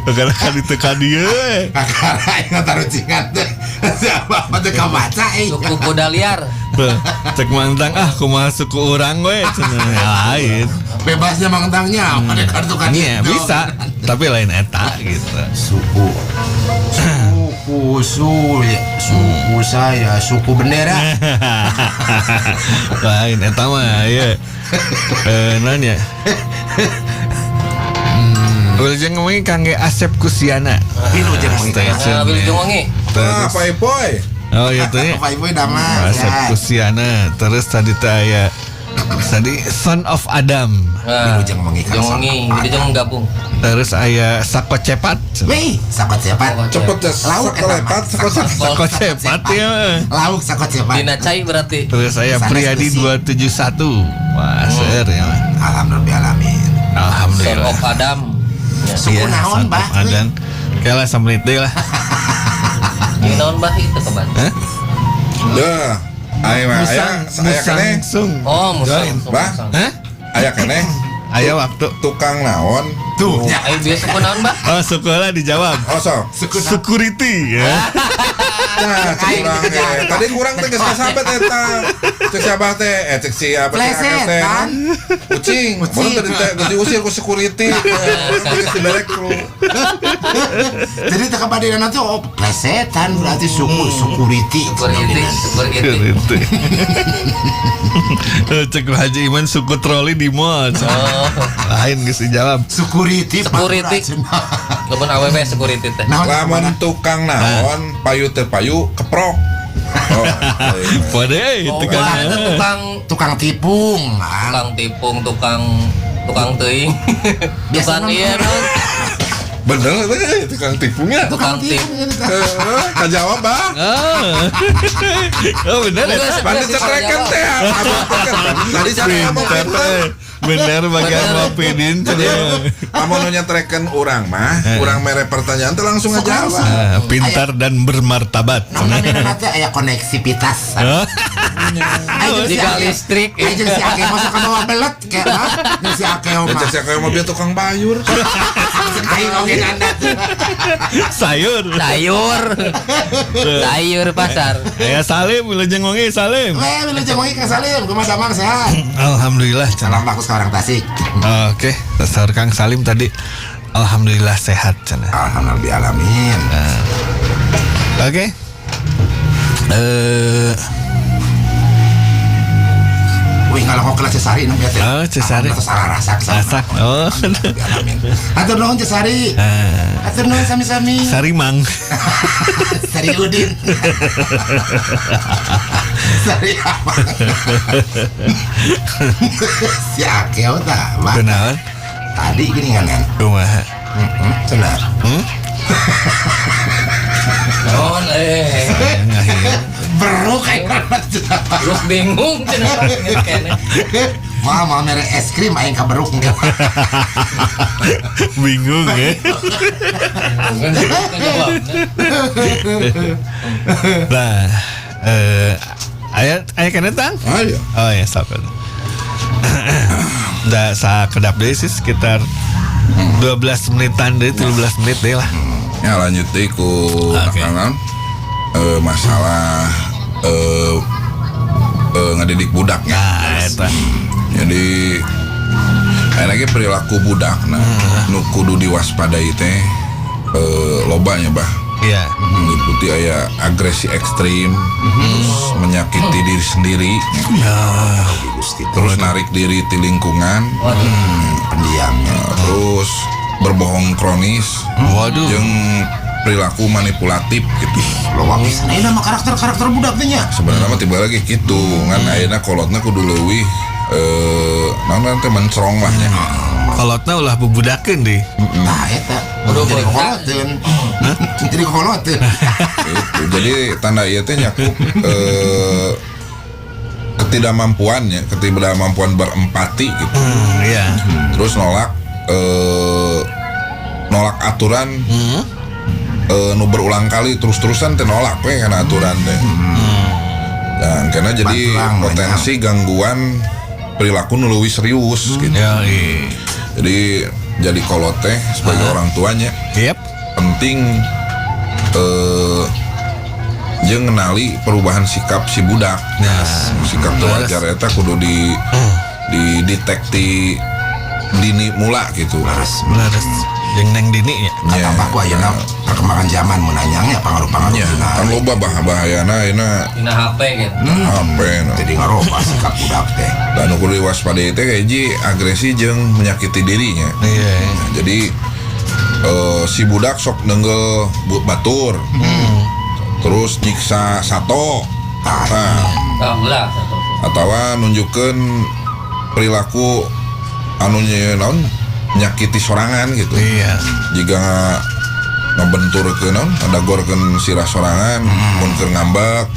Karena ka ditu ka dieu we. Kakara aing tarucingan teh. Siapa teh kabaca euy. Suku kuda liar. Beuh, cek mantang ah kumaha suku urang we cenah lain. Bebasnya mangtangnya pada kartu kan. Iya bisa, tapi lain eta gitu. Suku suku suku saya suku bendera. Lain eta mah ya. Naon ya? Wilujeng wengi kangge Asep Kusiana. Wilujeng wengi. Nah, Wilujeng wengi. Ah, Pak Ipoy. Oh iya tuh ya. Pak Ipoy damang. Asep Kusiana. Terus tadi teh aya tadi Son of Adam. Nah, Wilujeng wengi Kang Wilujeng Son wengi, of Wilujeng menggabung. Terus aya Sako Cepat. Wih, sakot cepat. Cepet ya, Lauk eta mah. sakolepat, sakolepat. Sako Cepat ya. Lauk sakot cepat. Dina cai berarti. Terus saya Sanes Priyadi besi. 271. Wah, seueur ya. mah. Alhamdulillah alamin. Son Alhamdulillah. of Adam. Ya. Suku Iya, naon, Son Bah? of Adam. Oke lah, semenit deui lah. Ini naon bah itu keban. Hah? Duh, aya mah aya aya keneh, Sung. Oh, musang. Bah. Musang. Hah? aya keneh Aya waktu. tukang naon. Tuh, ya. Ayo biasa suku naon bah? Oh, sekolah dijawab. Oh sok. Security ya. Nah, cek kurang tadi kurang teh geus kasabet eta. Cek siapa teh? Cek siapa teh? Plesetan. Ucing. Ucing. Baru tadi teh geus diusir ku security. Geus dibere ku. Jadi teh kabadiran tuh oh plesetan berarti suku security. Security, security. Security. Cek Haji Iman suku troli di mall. Oh, Lain geus dijawab. Security. Security. Lamun awewe security teh. Naon Lamun tukang naon payu teu payu keprok. Oh, iya. Pade Oh, itu kan. itu tukang tukang tipung, Mang. tukang tipung, tukang tukang teuing. Biasa Tukang mah. iya naon? Bener teh tukang tipungnya. Tukang tipung. Kajawab, Bah. Oh. Oh bener Enggak, eta. Pan dicetrekeun teh. Abah teh kan. Tadi saya ngomong Pinter pinter. eh. Bener bagian Wapidin Jadi lamun nu nyetrekeun urang mah, urang mere pertanyaan teh langsung ngajawab. Ah, pintar dan bermartabat. Naon namina teh aya koneksivitas. Hah? Ayo Jika listrik. Ayo jeung si Ake masa ka bawa belet kayak mah. Jeung si Ake Ya mah. cek sia kayak mobil tukang bayur. Cek aing oge nganda. Sayur. Sayur. Sayur pasar. Ya Salim, wilujeng wengi Salim. Weh, wilujeng wengi Kang Salim, kumaha damang sehat. Alhamdulillah. Salam bagus ka orang Tasik. Oke, saur Kang Salim tadi alhamdulillah sehat cenah. Alhamdulillah alamin. Oke. Wih, ngalongok kelas Cesari nu teh. Oh, Cesari. Atau salah rasak. Rasak. Oh. Alhamdulillah alamin. Atur nuhun Cesari. Atur nuhun sami-sami. Sarimang. Sari Udin. Sari apa? Si Akeo tah, Bang. Kunaon? Tadi gini kan. Kumaha? Cenah. Naon eh. Ngahir. Bro kayak Terus bingung cenah inget keneh. Wah, mau mere es krim aing ka beruk engke. Bingung ya. Nah, aya aya keneh tang? Ayo. Oh ya, sok. Da sakedap deui sih sekitar 12 menitan deh, 13 menit deh lah. Ya lanjut deui ku Oke. naon? Masalah ngadidik budaknya. Nah, eta. Jadi lagi perilaku budak nah nu kudu diwaspadai teh lobanya bah. Iya. Meliputi aya agresi ekstrim, terus menyakiti diri sendiri, terus narik diri di lingkungan, Pendiamnya. terus berbohong kronis, Waduh. jeung perilaku manipulatif gitu. Loba pisan ayeuna mah karakter-karakter budak teh nya. Sebenarnya mah tiba lagi gitu, ngan ayeuna kolotna kudu leuwih naon teh mencrong lah nya. Kolotna ulah bubudakeun deh. Nah, eta. Udah Jadi botak. kokoloteun. Jadi kokoloteun. Gitu. Jadi tanda ieu teh nyakup ketidakmampuannya, ketidakmampuan berempati gitu. Iya. Terus nolak nolak aturan nu berulang kali terus-terusan teh nolak we kana aturan teh. Nah, karena jadi Bantuan potensi gangguan perilaku nu leuwih serius gitu. Ya, iya. Jadi kolot teh sebagai orang tuanya Yep. penting jeung ngenali perubahan sikap si budak. Nah, sikap teu wajar eta kudu di didetekti dini mula gitu. Leres. Leres. Jeung neng dini ya. Ya. Tambah ku ayeuna perkembangan zaman mun nanyangnya pangaruh-pangaruh Ya, dina. kan loba bahayana ayeuna Dina HP gitu. HP nah. Jadi ngarobah sikap budak teh. Dan nu kudu diwaspadai teh hiji agresi jeung menyakiti dirinya. Iya. Nah, jadi si budak sok nenggel batur. Terus nyiksa sato. Nah, Ah, ulah satu. atawa nunjukkeun perilaku anu naon nyakiti sorangan gitu. Iya. Jika ngebenturkeun naon ngadagorkeun sirah sorangan mun keur ngambek.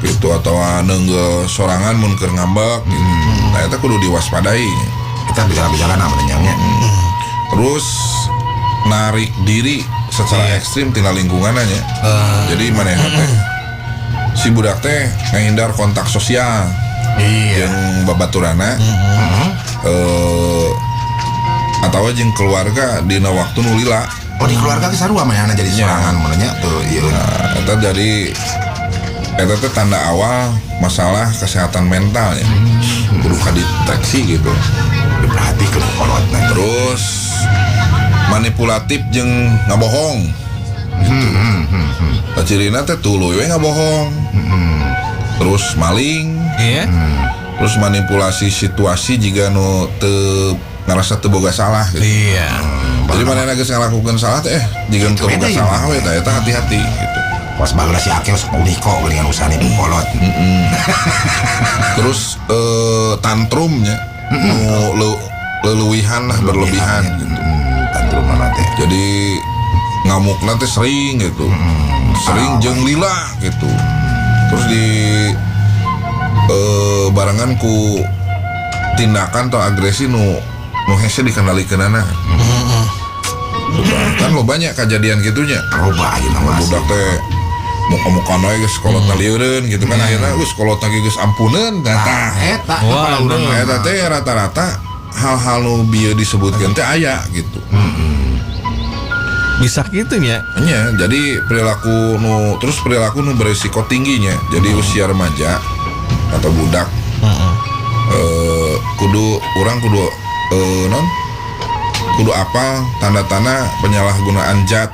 Gitu atawa neunggel sorangan mun keur ngambek gitu. Nah, eta kudu diwaspadai. Kita bicara-bicara nah menanyangnya. Terus narik diri secara ekstrim tina lingkungannya. Jadi manehna teh si budak teh ngahindar kontak sosial Iya. jeung babaturana atawa jeung keluarga dina waktu nu lila. Oh di keluarga ge sarua manehna jadi Ya. sorangan mun nya tuh ieu. Nah, eta dari eta teh tanda awal masalah kesehatan mental ya. Kudu kadeteksi gitu. Diperhatikeun ku kolotna. Terus manipulatif jeung ngabohong. Gitu. Nah, cirina teh tuluy we ngabohong. Terus maling, Iya. terus manipulasi situasi jika nu teu ngerasa teu boga salah gitu. Iya. Jadi manehna geus ngalakukeun salah teh jika Gitu teu boga beda ya, salah Bang. we tah eta hati-hati gitu. Pas bageula si Akil sok uniko geuningan usahana ibu kolot. Terus tantrumnya nu leuwihan lah berlebihan gitu. Tantrum mana teh. Jadi ngamukna teh sering gitu. Sering jeung lila gitu. Terus di barengan ku tindakan atau agresi nu nu hese dikendalikeunana. Kan lo banyak kejadian gitunya. Robah ayeuna mah. Budak teh muka-muka we geus kolotna lieureun gitu kan akhirnya geus kolotna ge geus ampuneun nah tah. Eta Wah, kepala urang. Eta teh rata-rata hal-hal nu bieu disebutkeun teh aya gitu. Bisa gitu ya. Nya, jadi perilaku nu terus perilaku nu beresiko tingginya. Jadi usia remaja atau budak kudu orang kudu non kudu apa tanda-tanda penyalahgunaan zat,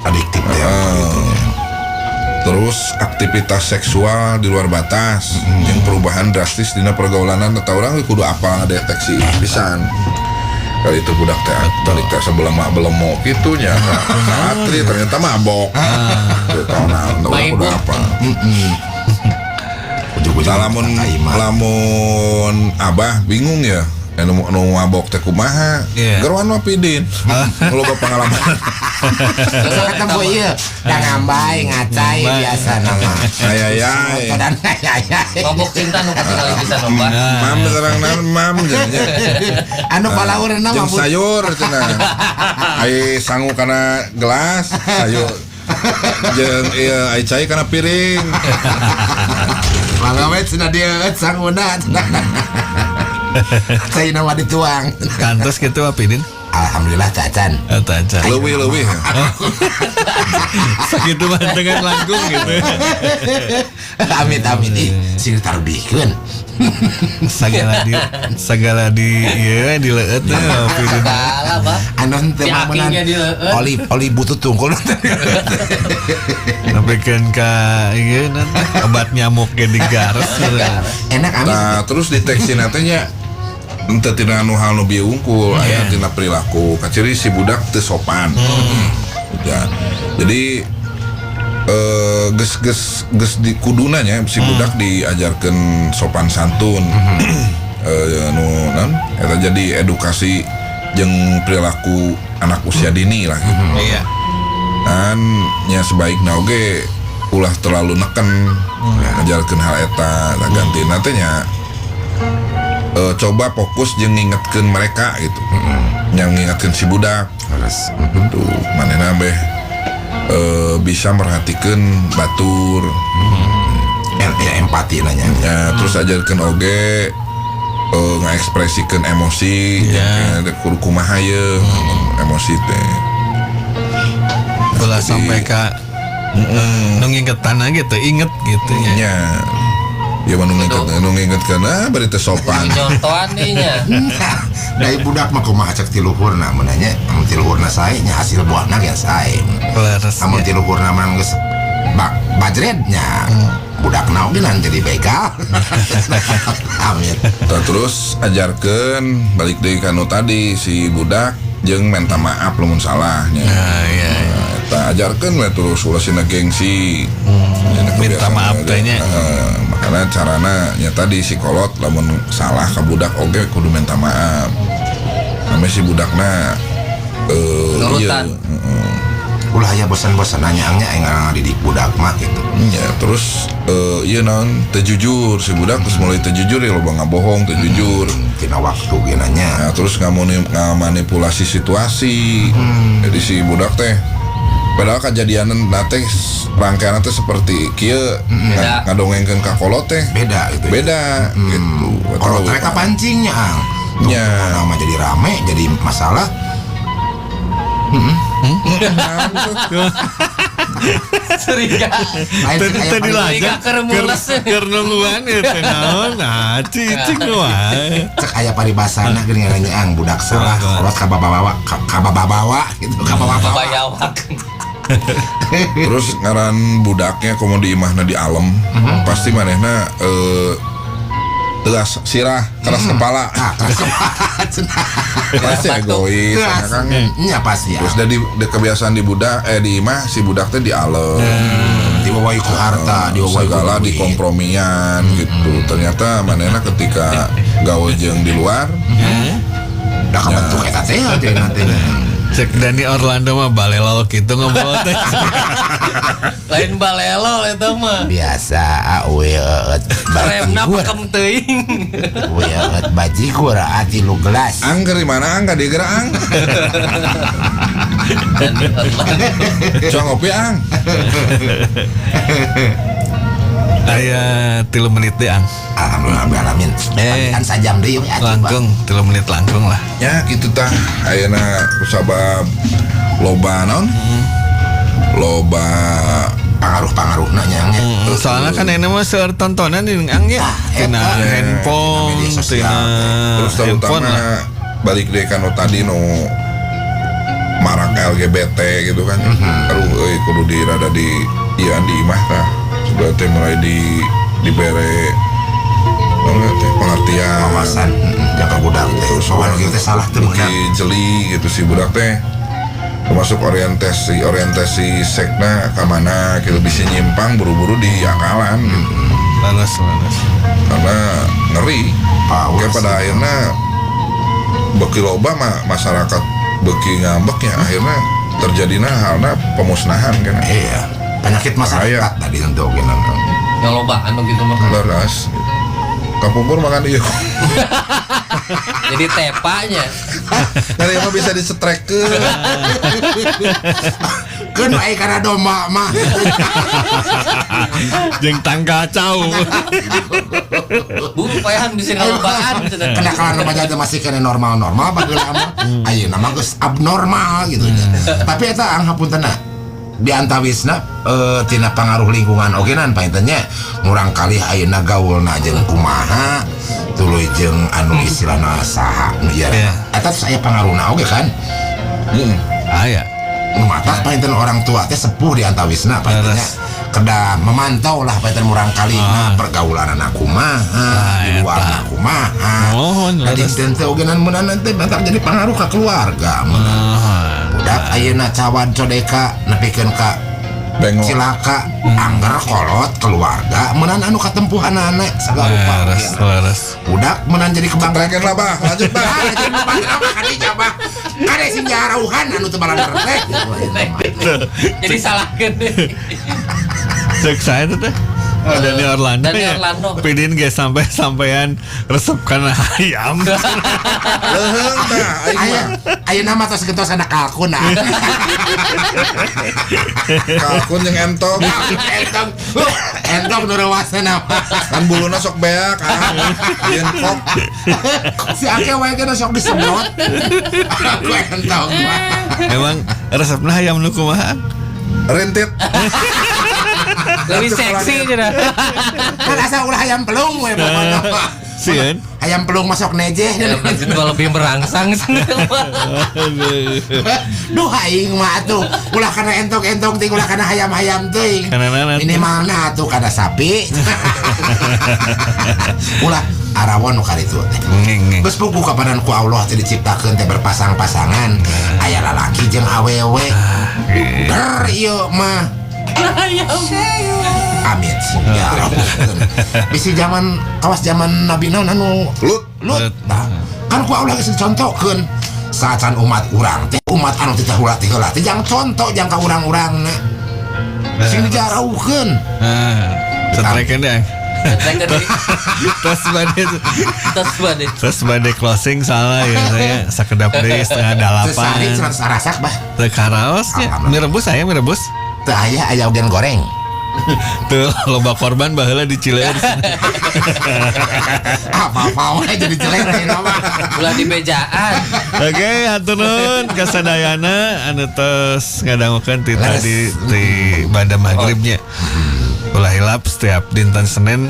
Adiktif teh. terus aktivitas seksual di luar batas, yang perubahan drastis dina pergaulanan atau orang kudu apa deteksi pisan. Kali itu budak teh balik teh sebelah mak belemo gitu nya atri ternyata mabok. Gitu, nah, orang kudu apa. Ujug-ujug Nah, lamun lamun abah bingung ya anu nu mabok teh kumaha Iya. geroan mah pidin loba pengalaman Kata bu ieu, da ngambai ngacai biasa nama. ayayay Dan ayayay. Mabok cinta nu katingali pisan loba. mam serang nan mam jadinya Anu palaurna mah jeung bu. sayur cenah ai sangu kana gelas sayur jeung ieu ai cai kana piring Mangga we cenah dieu sanguna cenah. Cai nama dituang. Kantos gitu apa Pidin? Alhamdulillah cacan. Eta aja. leuwih-leuwih Sakitu mah dengan langkung gitu. Amit amit ih sing tarbihkeun. Segala di ieu dileueut teh Pidin. Segala, Bah. Anu henteu Si mah meunang akinya dileueut. oli oli butut tungkul. Nepikeun ka ieu nanti obat nyamuk ge digares gitu. Enak amis. Nah, terus deteksi nantinya ente tina nu hal nu bieu unggul aya tina perilaku kaciri si budak teu sopan. Ya. Jadi geus geus geus di kuduna nya si budak diajarkeun sopan santun. Nu naon eta jadi edukasi jeung perilaku anak usia dini lah gitu. Iya. Dan nya sebaikna oge ulah terlalu neken ngajarkeun hal eta nah, gantina teh nya coba fokus jeung ngingetkeun mereka gitu. Yang ngingetkeun si budak Terus tuh manehna beh bisa merhatikeun batur. Ya, empati nanya. Ya, terus ajarkeun oge ngaekspresikeun emosi, Ya. ya, kudu kumaha ye emosi teh. Ulah sampai ka nu ngingetan gitu, inget gitu ya. Nya. Ya mah nu ngingetkeun ah bari teu sopan. Nyontoan nih nya. Dari budak mah kumaha cek ti luhurna mun nya, amun ti luhurna sae nya hasil buahna ge sae. Leres. Amun ti luhurna mah geus bajrednya. Budakna oge nan jadi begal. Amin. Tah, terus ajarkeun balik deui ka nu tadi si budak jeung minta maaf lamun salahnya. Nah, iya. Nah, eta ajarkeun we terus ulah sina gengsi. Nya, Minta kebiasaan maaf aja. teh nya. Heeh, makanya carana nya tadi si kolot lamun salah ka budak oge kudu minta maaf. Namanya si budakna Nurutan. iya, heeh. Ulah aya bosan-bosan nanya nya aing ngadidik budak mah gitu. Ya, terus iya naon teu jujur si budak terus mulai teu jujur ya loba ngabohong teu jujur. Tina waktu ge nanya. Nah, terus ngamanipulasi situasi. Jadi si budak teh padahal kejadian teh rangkaian teh seperti kieu Beda. ngadongengkeun ka kolot teh Beda gitu. beda gitu. Kalau mereka pancingnya ang. Tuh, Ya. nama jadi rame, jadi masalah. Curiga. Lain Tadi cek aya tadi paling- lah Curiga keur mules. keur nungguan ya teh naon. Nah, cicing wae. Cek aya paribasana geuning nanya ang budak salah kolot ka babawa ka babawa gitu ka babawa. Bayawak. Terus ngaran budaknya komo di imahna di alem pasti manehna tegas sirah keras kepala Ah, keras kepala cenah. pasti egois Keras. ya kan Nya pasti ya. terus dari kebiasaan di budak di imah si budak teh di alem Diwawai ku harta, diwawai ku segala duit. dikompromian gitu ternyata manehna ketika gawe jeung di luar Da kabentuk eta teh teh nanti. Cek Dani Orlando mah balelol gitu ngobrol teh. Lain balelo eta mah. Biasa awe eueut Remna bajigur. pakem teuing. Awe eueut bajigur ati lu gelas. ang keur di mana ang ka dieu geura ang Dani Orlando. Coba ngopi ang Aya 3 menit deh ang. Alhamdulillah alamin. Kan sajam deui we atuh, Bang. Langkung 3 menit langkung lah. ya gitu tah ayeuna kusabab loba naon loba Pangaruh-pangaruhna nya nya. Soalnya kan ini mah seueur tontonan di ang ya. Tina eta. handphone, Tina media sosial, tina terus handphone terutama lah. balik deh kan tadi nu marak LGBT gitu kan aduh euy kudu di rada di ieu di imah tah sudah teh mulai di dibere naon teh pengertian Wawasan jaga budak teh. Terus Soalnya kieu teh salah teu meunang. beuki jeli gitu si budak teh termasuk orientasi orientasi sekna ka mana gitu bisa nyimpang buru-buru di akalan gitu Leres leres. karena ngeri Power Oke, pada sih. akhirnya beki loba mah masyarakat beki ngambek ya akhirnya terjadinya halna pemusnahan kan Iya. Penyakit masyarakat Bahaya. tadi tentu oge nonton. Nyolobaan nu gitu mah. leras kapungkur makan iya Jadi tepanya. karena emang bisa disetrekeun Keun wae kana domba mah. Jeung tangga cau. Bu, payahan bisa ngalobaan cenah. Kenakalan remaja teh masih kena normal-normal baheula mah. Ayeuna mah geus abnormal gitu nya. Tapi eta ang hapuntenna di antawisna tina pangaruh lingkungan oge nan panginten nya murang kali ayeuna gaulna jeung kumaha tuluy jeung anu istilahna saha nu ieu. Iya. Eta terus aya pangaruhna oge kan. Aya. Nu matak panginten orang tua teh sepuh di antawisna panginten nya. Leres. Kedah memantau lah panginten murang kali nah pergaulan anak kumaha, di luar eta. kumaha. Mohon, Tadi leres. teh oge nan meunang teh bantak jadi pangaruh ka keluarga. Mohon. Budak ayeuna cawad codeka nepikeun ka bengok cilaka angger kolot keluarga meunang anu katempuhanana sagala rupa. Leres leres. Budak meunang jadi kebanggaan. Setrekeun lah bah lanjut bah Ah, jadi kebanggaan apa kadinya bah. Kade sing jarauhan anu teu balander teh. Jadi salahkeun. Cek saya teh. Oh, Dani Orlando. Dani ya. Orlando. Pidin ge sampai sampean resep kana ayam. Leuheung tah aing Aya mah. ayeuna mah tos gentos kana kalkun ah. Kalkun jeung entog. Entog. Entog nu reuasna mah. Kan buluna sok beak ah. Yeun kok. Si ake wae ge sok disemprot. Aku entog mah. Emang resepna hayam nu kumaha? Rintit. Lebih seksi cenah. Kan asa ulah hayam pelung we pokona mah. Sieun. Hayam pelung masuk nejeh. Ya, berarti gua lebih merangsang cenah. Duh aing mah atuh ulah kana entog-entog teuing ulah kana hayam-hayam teuing. Kana naon atuh? Minimalna atuh kana sapi. Ulah arawon nu karitu teh. Ngeng. Geus puguh kapanan ku Allah teh diciptakeun teh berpasang-pasangan. Aya lalaki jeung awewe. Ber ieu mah. Amin. Ya Rabb. Bisi zaman kawas zaman Nabi naon anu Lut. Lut. Tah, kan ku Allah geus dicontohkeun. Saacan umat urang teh umat anu teh heula teh heula teh jang contoh jang ka urang-urangna. Sing dijarauhkeun. Ah, setrekeun deh. Terus bade Terus bade. terus bade closing salah ya saya sakedap deui setengah Sesari dalapan. cenah sarasak bah. Teu karaos nya. Mie rebus aya mie rebus. Teu aya aya ogen goreng. Tuh loba korban baheula di Cileun. Apa-apa wae jadi jelek ayeuna mah. Ulah di bejaan. Oke, hatur nuhun ka sadayana anu tos ngadangukeun ti tadi di bada maghribnya. Ulah hilap setiap dinten Senin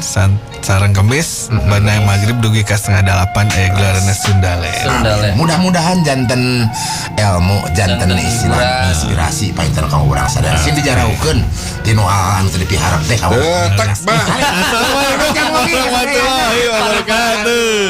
sareng Kemis bada maghrib dugi ka 7:30 aya gelaranna Sundalen. Sundalen. Mudah-mudahan janten ilmu, janten Janten istilah hiburan. inspirasi painten ka urang sadaya. Sing dijaraukeun tinu hal anu teu dipiharep teh ka urang. Tek bah. Assalamualaikum warahmatullahi wabarakatuh.